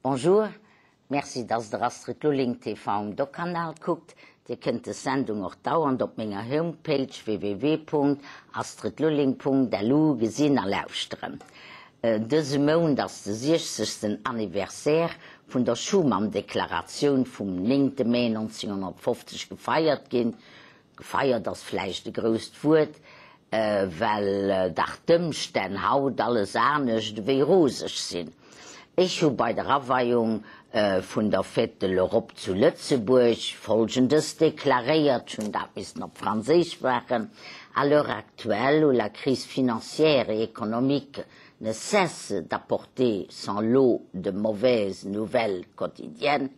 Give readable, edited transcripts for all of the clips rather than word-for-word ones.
Bonjour, merci dass der Astrid Lulling TV um Doc-Kanal kuckt. Dir kënnt des Sendung och dauernd op menger Homepage www.astridlulling.lu gesinn a lauschteren. Dëse Mount ass de siechzegsten Anniversaire vun der Schuman-Deklaratioun vum 9 Mee 1950 gefeiert ginn. Gefeiert ass vläicht e grousst Wuert, well dach d'Ëmstänn haut alles anescht ewéi roseg sinn. Ech hu bei der Aweiung vun der Fête de l'Europe zu Lëtzebuerg Folgendes deklaréiert, ech hunn dat missen op Franséisch maachen, À l'heure actuelle où la crise financière et économique ne cesse d'apporter son lot de mauvaises nouvelles quotidiennes,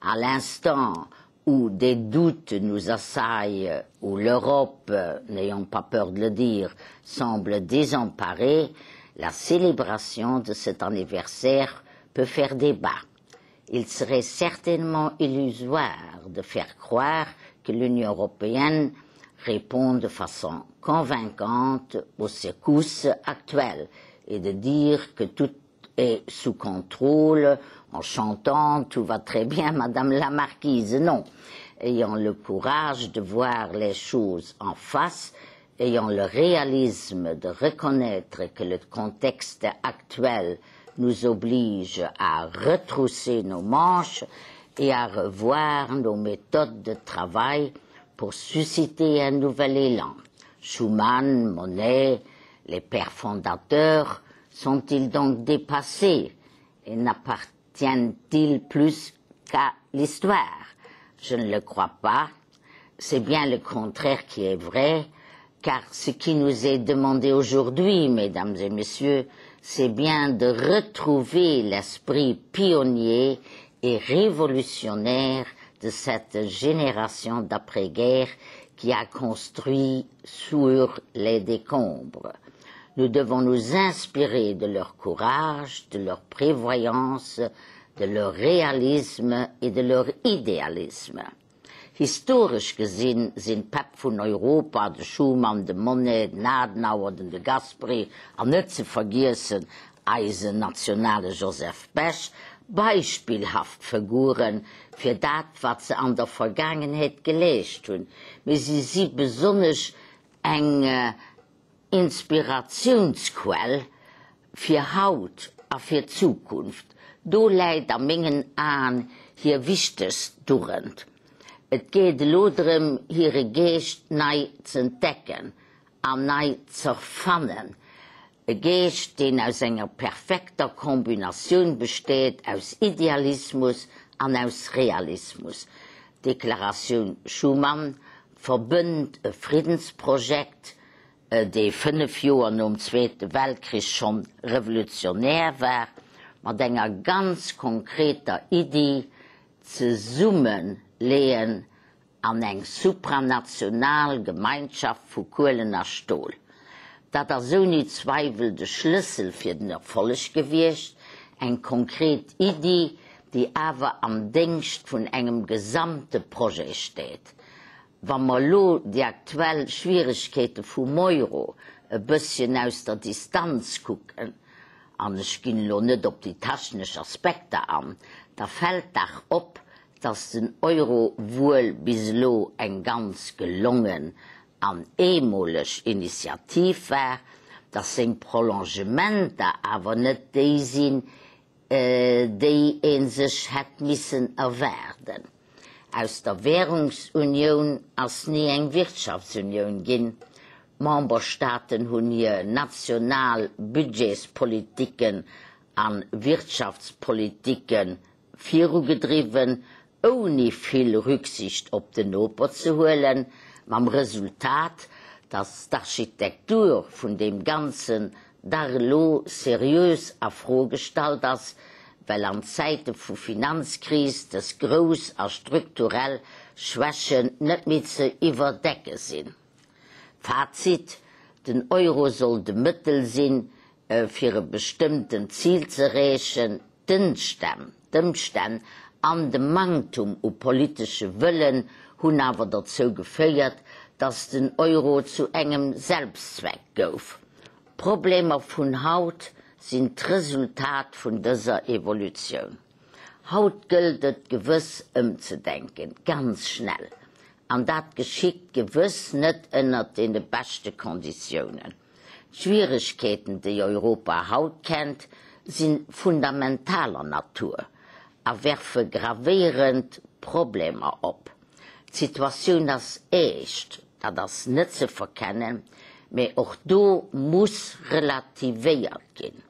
à l'instant où des doutes nous assaillent, où l'Europe, n'ayons pas peur de le dire, semble désemparée, la célébration de cet anniversaire peut faire débat. Il serait certainement illusoire de faire croire que l'Union européenne répond de façon convaincante aux secousses actuelles et de dire que tout est sous contrôle en chantant tout va très bien madame la marquise non ayant le courage de voir les choses en face ayant le réalisme de reconnaître que le contexte actuel nous oblige à retrousser nos manches et à revoir nos méthodes de travail pour susciter un nouvel élan. Schumann, Monet, les pères fondateurs sont-ils donc dépassés et n'appartiennent-ils plus qu'à l'histoire? Je ne le crois pas. C'est bien le contraire qui est vrai, car ce qui nous est demandé aujourd'hui, mesdames et messieurs, c'est bien de retrouver l'esprit pionnier et révolutionnaire de cette génération d'après-guerre qui a construit sur les décombres. Nous devons nous inspirer de leur courage, de leur prévoyance, de leur réalisme et de leur idéalisme. Historesch gesinn, sinn d'Päpp vun Europa, de Schuman, de Monnet, den Adenauer, den de Gasperi an net ze vergiessen eisen nationale Joseph Bech, beispillhaft Figuren fir dat, wat se an der Vergaangenheet geleescht hunn, mee si si besonnesch eng Inspiratiounsquell fir haut a fir d'Zukunft. Do läit a mengen Aen hir wichtegst Dugend. Et geet elo drëm, hire Geescht nei z'entdecken an nei z'erfannen. E Geescht, deen aus enger perfekter Kombinatioun besteet aus Idealismus an aus Realismus. D'Deklaratioun Schuman verbënnt e Friddensprojekt, dee 5 Joer nom Zweete Weltkrich schonn revolutionär war, mat enger ganz konkreter Iddi, Zesummeleeën an eng supranational Gemeinschaft vu Kuelen a Stol. Dat ass ouni Zweiwel de Schlëssel fir den Erfolleg gewiescht, eng konkret Iddi, déi awer am Déngscht vun engem gesamte Projet steet. Wa mer elo déi aktuell Schwieregkeete vum Euro e bësschen aus der Distanz kucken, an ech ginn elo net op déi technesch Aspekter an, da fält dach op, dass den Euro wuel bis elo eng ganz gelongen an eemoleg Initiativ war, dass seng Prolongementer awer net déi sinn, déi ee sech hätt missen erwaarden. Aus der Währungsunioun ass ni eng Wirtschaftsunioun ginn. D'Memberstaaten hunn hir national Budgetspolitiken a Wirtschaftspolitike virugedriwwen, ouni vill Rücksicht op den Noper ze huelen, mam Resultat, datt d'Architektur vun deem Ganzen dach elo seriös a Fro gestallt ass, well an Zäite vu Finanzkris dës grouss a strukturell Schwächen net méi ze iwwerdecke sinn. Fazit, Den Euro sollt e Mëttel sinn, fir e bestëmmtent Zil z'erreechen, D'Ëmstänn an de Manktum u politesche Wëllen hunn awer derzou geféiert, datt den Euro zu engem Selbstzweck gouf. D'Problemer vun haut sinn d'Resultat vun dëser Evolutioun. Haut gëllt et gewëss ëmzedenken, ganz schnell, an dat geschitt gewëss net ënnert deene beschte Konditiounen. D'Schwieregkeeten, déi Europa haut kennt, si fundamentaler Natur a werfe gravéierend Problemer op. D'Situatioun ass eescht, dat ass net ze verkennen, mä och do muss relativéiert ginn.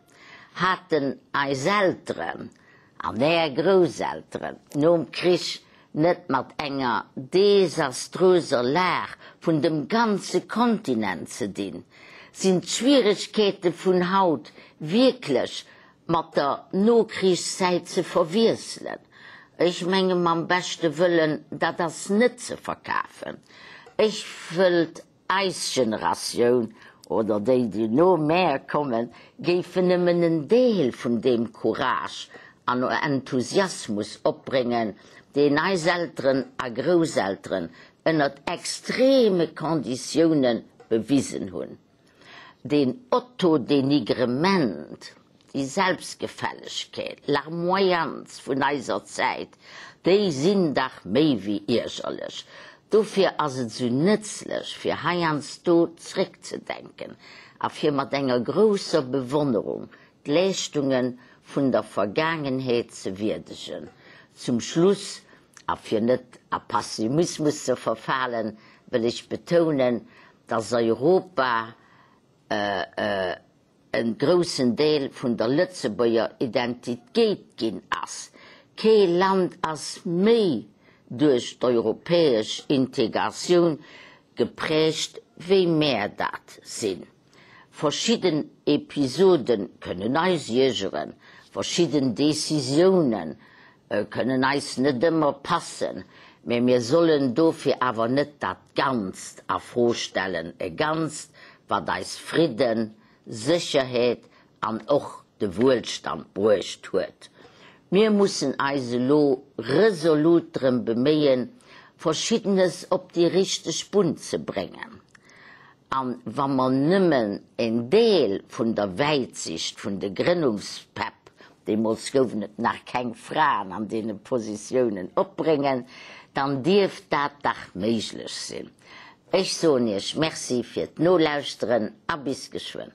Haten eis Elteren an är Grousselteren nom Krich net mat enger desaströser Lag vun dem ganze Kontinent ze dinn? Sinn d'Schwieregkeete vun haut wierklech mat der Nokrichszäit ze verwiesselen? Ech menge mam beschte Wëllen, dat ass net ze verkafen. Ech wëllt Eis Generatioun, oder déi, déi no mär kommen, géifen nëmmen en Deel vun deem Courage an Enthusiasmus opbréngen, deen eis Elteren a Grousselteren ënnert extreme Konditioune bewisen hunn. Deen Autodenigrement, Déi Selbstgefällegkeet, Larmoyanz vun eiser Zäit, déi sinn dach méi wéi iergerlech. Dofir ass et sou nëtzlech, fir heiansdo zréckzedenken a fir mat enger grousser Bewonnerung d'Leeschtunge vun der Vergaangenheet ze wierdegen. Zum Schluss, a fir net a Pessimismus ze verfalen, wëll ech betounen, dass Europa e groussen Deel vun der Lëtzebuerger Identitét ginn ass. Kee Land ass méi duerch d'europäesch Integratioun geprägt wéi mär dat sinn. Verschidden Episode kënnen eis iergeren, verschidden Decisioune kënnen eis net ëmmer passen, mä mir sollen dofir awer net dat Ganzt a Fro stellen, e Ganzt, wat eis Fridden, Sécherheet an och de Wuelstand bruecht huet. Mir mussen eis elo resolut drëm beméien, Verschiddenes op déi richteg Bunn ze bréngen. A wa mer nëmmen en Deel vun der Wäitsicht vun de Grënnungspäpp, deemools gouwen et nach keng Fraen an deene Positiounen, opbréngen, dann dierft dat dach méiglech sinn. Ech soen Iech Merci fir d'Nolauschteren a bis geschwënn.